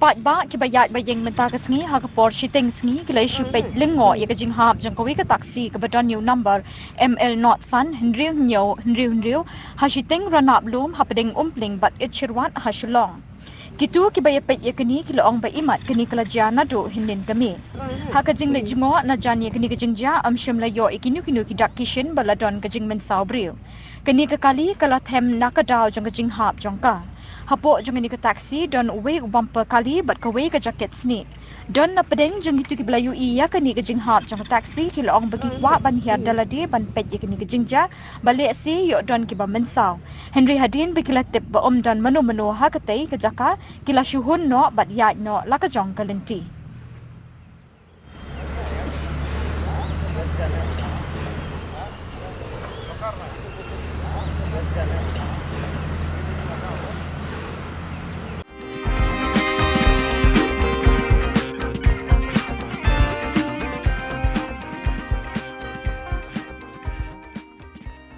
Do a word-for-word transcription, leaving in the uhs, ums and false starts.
Paidbah kiba ïaid ba ïeng mynta ka sngi ha ka por shiteng sngi ki la ïa shu peit lyngngoh ïa ka jinghap jong kawei ka taxi kaba don ïa u number M L not san hynriew hynñiew hynriew hynriew ha shiteng Ranap Lum hapdeng Umpling bad Itshirwat ha Shillong. Kito kiba ïa peit ïa kane ki la ong ba imat kane ka la jia naduh hynnin ka miet. Ha ka jingleit jngoh na jan ïa kane ka jingjia ym shym la ïoh ïa kino kino ki dak ki shin ba la don ka jingmynsaw briew. Kane ka kali ka la them na ka daw jong ka jinghap jong ka. Hapoh jong kane ka taxi don uwei u bumper kali bad kawei ka jaket snieh. Don na pdeng jong kito kiba la ïohi ïa kane ka jinghap jong ka taxi ki la ong ba ki kwah ban hiar da lade ban peit ïa kane ka jingjia ba lehse ïoh don kiba mynsaw. Hynrei hadien ba ki la tip ba ym don mano mano ha katei ka jaka ki la shu hun noh bad ïaid noh la ka jong ka lynti.